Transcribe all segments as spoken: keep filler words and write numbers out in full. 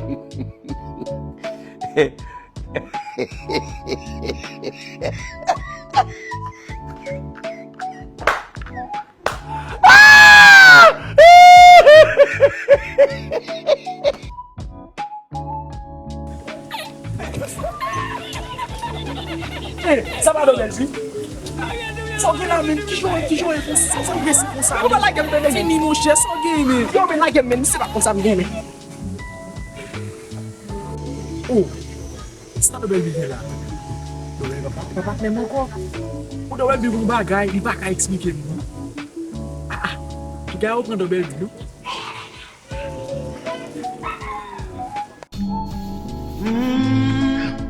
Hey, sa pa dòmèl, wi. Sa w gen la, men? Kijan, kijan w fè sa? Sa w gen si konsa? Yo pa lage m, men. Fini, monchè, sa w gen, men? Yo, men, lage m, men. Se pa konsa m gen, men. Oh, sa dòmèl li gen la? Dòmèl pa, pa, pa menm ankò. Ou dòmèl li gen yon bagay, li pa ka eksplike m, non. Ah, ah. Piga yo pran dòmèl li, non.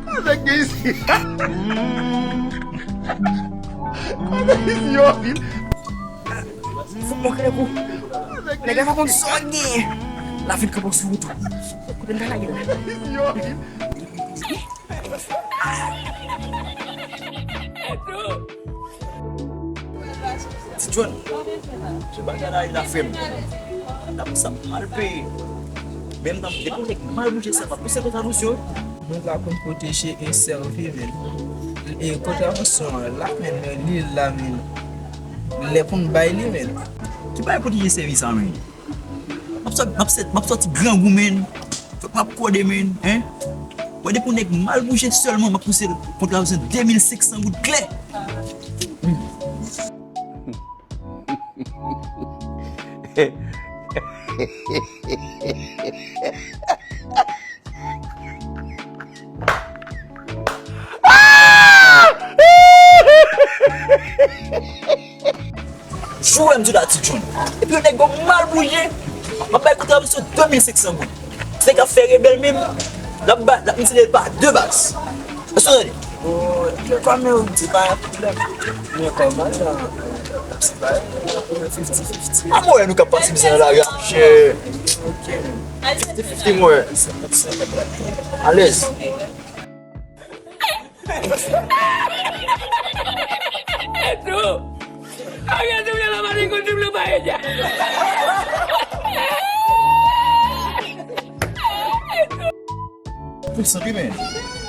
Kote ki isi? Kote ki isi yo vin? Fòk mwen kreye kou. Nèg la pa konn sa w gen. L ap vin kanpe w sou wout ou. Kote m ta lage l? Ti John, se bagay la, la fè m. Dam sa mal peye. Menm nan depi nèg mal bouje sa, pa pouse konsa dous yo. Moun la konn pwoteje e sèvi, men. E kontravansyon an la, men, men li la, men. Lè pou n bay li, men. Ki bagay pwoteje sèvi sa, men? M ap sòt, m ap sòt, m ap sòti grangou, men. Fòk m ap kòde, men, en. Wè, depi yon nèg mal bouje sèlman, m ap pouse l kontravansyon de mil senk san goud klè. Jou wè m di w la, Ti John. Epi yon nèg yo mal bouje. M ap bay kontravansyon de mil senk san goud. Nèg ap fè rebèl menm. L ap ba, l ap mize pa de baz. Èske w tande? Oh, men kòm yo di pa yon pwoblèm. Men kòman, se pa fifty fifty. A mwen wè nou k ap pase mizè nan lari a, monchè. Ok. Fifty fifty mwen. Alèz. Pou santi, men.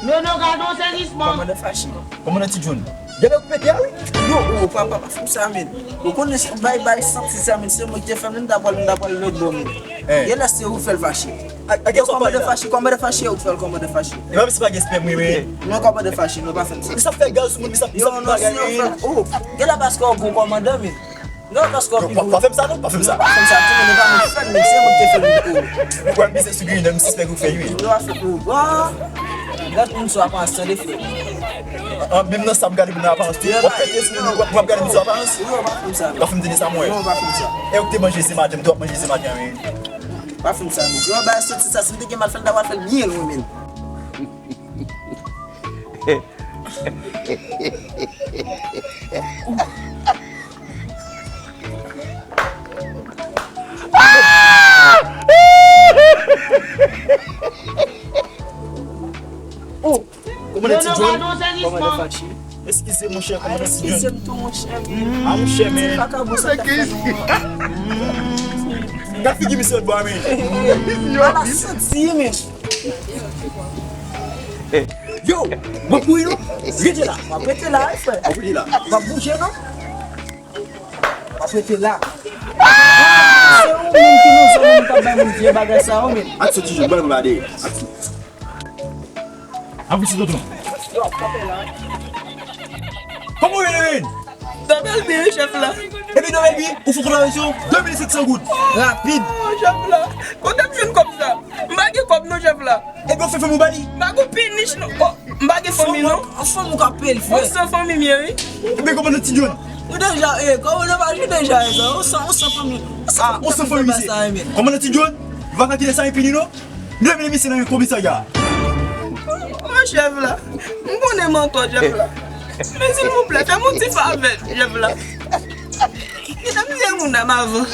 Nono, gade yon sezisman. Kòmandan Fachi. Kòmandan Ti John. Gade ou pete a, wi. Yo, o, papa, pa fè m sa, men. Ou konnen se bay, bay santi sa, men. Se mwen ki te fè l, men, m ta pral, m ta pral lòt bò, men. Genlè se ou k fè l fache. Yo, kòmandan Fachi, kòmandan Fachi, ou k fè l, kòmandan Fachi. E pa si pa gen spèm, wi, men. Non, kòmandan Fachi, non, pa fè m sa. Li sa fè gaz sou moun, li sa, li sa fè bagay, wi. Yo, non, se ou k fè l. O, genlè paske ou bon kòmandan, men. Non, paske w pi gwo. Pa fè m sa, non, pa fè m sa. Pa fè m sa, tou, men pa mwen k fè l, men se mwen ki te fè l, o. Ou pral mize sou Guy, nan m sispèk ou fè, wi. Yo, pa fè, o, bon. Gad moun sou aparans, tande, frè. An, menm nan sa, m gade moun nan aparans, tou. W ap pete sou moun, w ap, w ap gade moun sou aparans. Yo, pa fè m sa, non. Pa fè m tande sa, mwen. Non, pa fè m sa. E ou k te manje se maten, m tou ap manje se maten, wi. Pa fè m sa, men. Yo, ba, soti sa, si m te gen mal fè l, m ta pral fè l byen lwen, men. Oh, kòmandan Ti John? Kòmandan Fachi? Eskize, monchè, kòmandan Ti John? Eskize m tou, monchè, men. A, monchè, men. Ti vakabon sa ta fè nou. Gad figi misye lòt bò a, men. Ala santi, men. Yo, m ap mouri non. Rete la. W ap rete la, wi, frè. W ap rete la. W ap bouje non. W ap rete la. Se ou menm ki nan zòn nan k ap bay moun vye bagay sa yo, men. Aksyon Ti John, bay mwen ba dèyè. Aksyon. Avanse, tonton. Yo, kanpe la. Kòman w rele, men? Dòmèl byen, chèf la. Epi dòmèl byen, ou fè kontravansyon de mil senk san goud. Rapid. Oh, chèf la. Kote m jwenn kòb sa? M pa gen kòb non, chèf la. Epi w fè fanmi w ba li? M pa gen pinich non. Oh, m pa gen fanmi non. An fanm ou ka peye l, frè. Ou san fanmi m ye, wi. Epi kòmandan Ti John? Ou deja, e, kòmandan pa jwe deja, e, sa. Ou san, ou san fanmi. Ah, ou san fanmi, misye. Kòmandan Ti John, ou pa ka kite sa enpini non. Nou leve misye nan men komisarya. Oh, chèf la. M konnen m antò, chèf la. Men silvouplè, fè m yon ti favè, chèf la. Kite m di moun nan m avan.